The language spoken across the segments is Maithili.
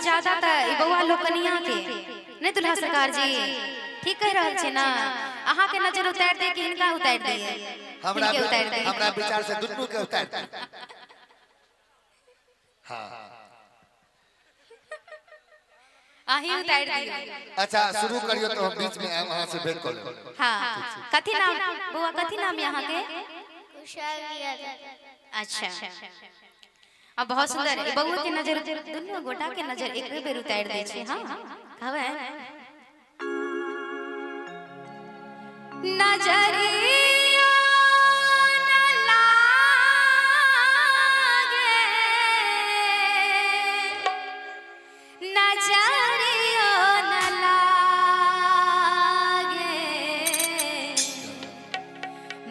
ज्यादा त ई बौआ लोकनिया के नहीं दुल्हा सरकार जी ठीक कह रहल छी ना? अहाँ के नजर उतार दे कि हिनका उतार दिए? हमरा हिनके उतार दे। हमरा विचार से दुनू के उतार दे। हाँ अहीं उतार दियो। अच्छा शुरू करियो तो हम बीच में आएब, अहाँ से भेंट कर लेब। हाँ कथी नाम बौआ, कथी नाम यहाँ के? कुशल यादव। अच्छा अब बहुत सुंदर ई बौआ के नजर दुनू गोटा के नजर एक बेर उतार दै छै। हाँ कहबै नजरिया न लागे, नजरिया न लागे,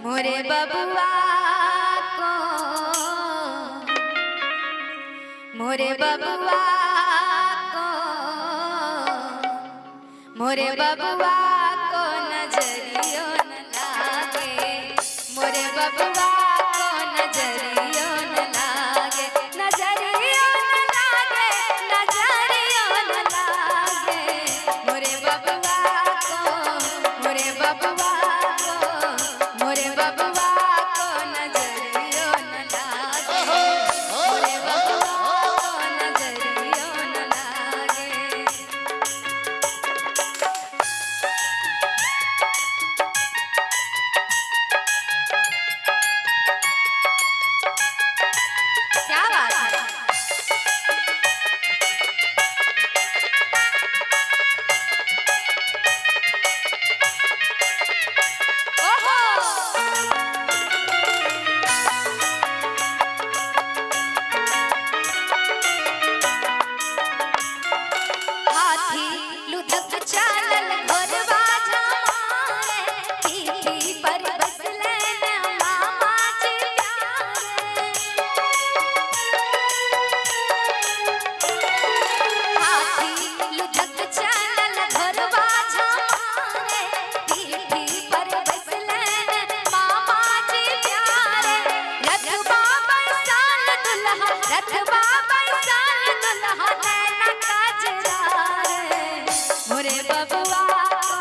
मोरे बबुआ को, मोरे बबुआ को, मोरे बबुआ को नजरियो न लागे, मोरे बबुआ को नजरियो न लागे, नजरियो न लागे, नजरियो न लागे, मोरे बबुआ को, मोरे बबुआ को, मोरे बबुआ को नजरियो न लागे, मोरे बबुआ को नजरियो न लागे। क्या बात है। ओहो हाथी लुधक चालल घोरवा जमारे, पीठी पर बसले न मामा जी प्यारे। हाथी लुधक चालल घोरवा जमारे, पीठी पर बसले न मामा जी प्यारे। रथबा बैसाल दुल्हा, रथबा बैसाल दुल्हा, नैना काजरा रे। मोरे बबुआ को,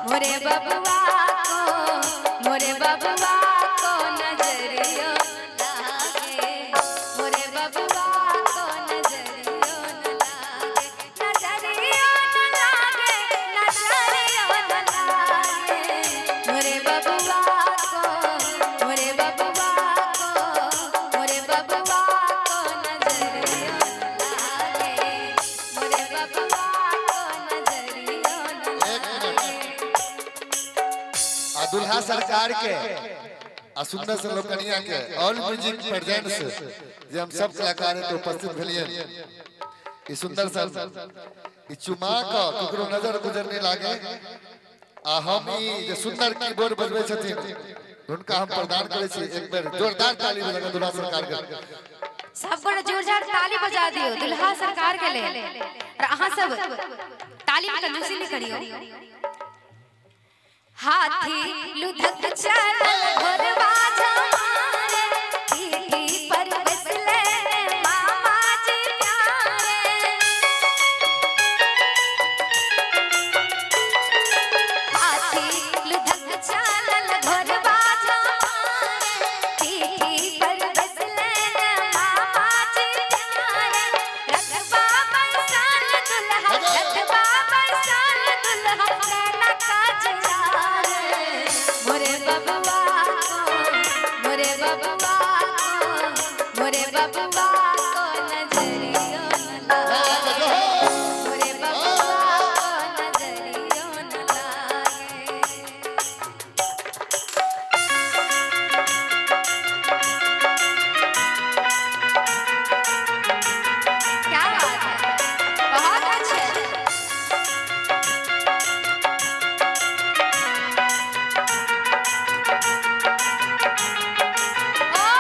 मोरे बबुआ को, मोरे बबुआ को नजरियो लागे, मोरे बबुआ को नजरियो न लागे, नजरियो न लागे, नजरियो न लागे, मोरे बबुआ को, मोरे बबुआ को, मोरे बबुआ को नजरियो न लागे, मोरे बबुआ को नजरियो न एक मिनट। लागे। आ दुल्हा सरकार के आ सुंदर से लोकनिया के ऑल म्यूजिक प्रेजेंट्स जे हम सब कलाकार के उपस्थित भेलिए ई सुंदर सा ई चुमा क केकरो नजर गुजर नहीं लागे आ हम ई जे सुंदर कीबोर्ड बजबै छथिन हुनका हम प्रदान करै छी। एक बेर जोरदार ताली बजा दुल्हा सरकार के। सब गोटे जोरदार ताली बजा दियो दुल्हा सरकार के लेल। और अहाँ सब ताली में कंजूसी नहीं करियो। हाथी लुधक चलल घोरवा जमारे, पीठी पर बसले मामा जी प्यारे। हाथी लुधक चलल घोरवा जमारे, पीठी पर बसले मामा जी प्यारे। रथबा बैसाल दुल्हा, रथबा बैसाल दुल्हा, नैना काजरा रे। मोरे बबुआ को, मोरे बबुआ को, मोरे बबुआ को नजरियो न लागे, मोरे बबुआ को नजरियो न लागे। क्या बात है, बहुत अच्छे। ओहो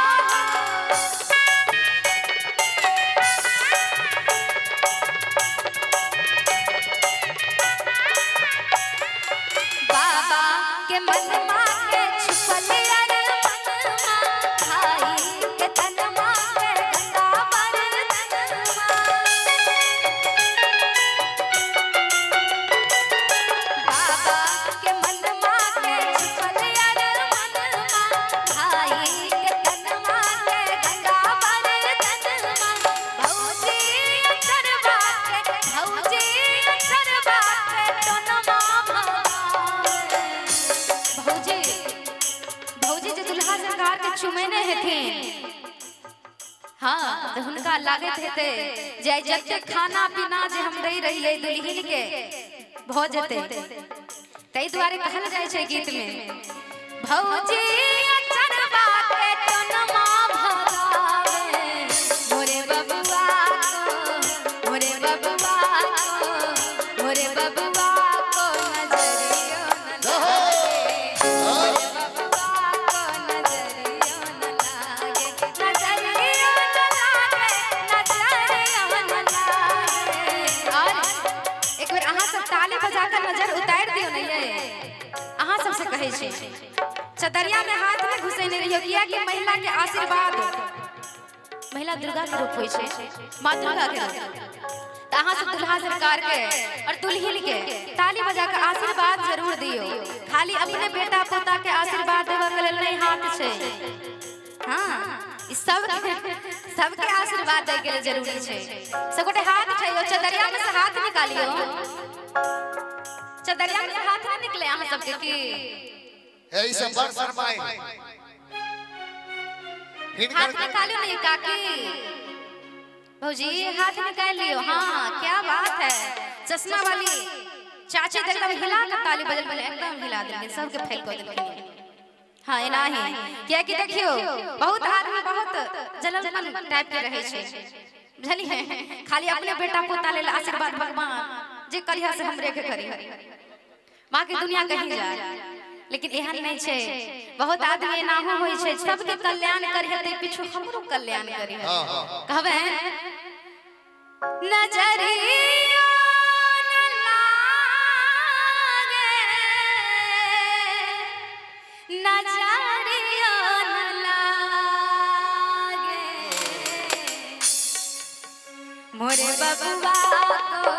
बाबा के मनमा के छुपल अरमनमा, भाई के तनमा के गंगा बरतनमा। लागैत हेतै जे आइ जते खाना पीना जे हम दै रहियै दुल्हिन के भऽ जेतै। ताहि दुआरे कहल जाइ छै गीत में, भौजी अचरवा के टोनमा भगावे, मोरे बबुआ को, मोरे बबुआ को, मोरे बबुआ को नजरियो न लागे, मोरे बबुआ को नजरियो न लागे, नजरियो न लागे, नजरियो न लागे। और एक बेर अहाँ सब ताली बजा कर नजर उतारि दियौ ने ये। अहाँ सबसे कहै छी, चदरिया में हाथ में घुसेने रहियो, कियाकि महिला के आशीर्वाद, महिला दुर्गा के रूप होइ छै, माँ दुर्गा के रूप। तऽ अहाँ सब दुल्हा सरकार के और दुल्हिन के ताली बजा के आशीर्वाद जरूर दियौ। खाली अपने बेटा पोता के आशीर्वाद देबऽ के लेल नहि हाथ छै, हाँ, ई सबके सबके आशीर्वाद दै के लेल जरूरी छै। सबगोटे हाथ उठैयौ, चदरिया में से हाथ निकालियौ। चदरिया में से हाथ नहीं निकले अहाँ सबके की? हे ई सब बड़ शर्माई हाथ हिनकर। निकालियो नहीं काकी, भौजी हाथ निकाल लियो। हाँ, क्या बात है, चश्मा वाली चाची तो एकदम हिला के ताली बजल बजल एकदम हिला देलखिन, सबके फैल कऽ देलखिन। हाँ, एना ही, कियाकि देखियो बहुत आदमी बहुत जलनपन टाइप के रहै छै, बुझलियै? खाली अपने बेटा पोता लेल आशीर्वाद भगवान जे करिहा से हमरे के करी, बाकी दुनिया कहीं जाए। लेकिन एहन नहीं छै, बहुत आदमी एनाहु होइ छै, सबके कल्याण करी ते पीछू हमरो कल्याण करी। हाँ हाँ कहबै नजरिया न लागे, नजरिया न लागे, मोरे बबुआ को,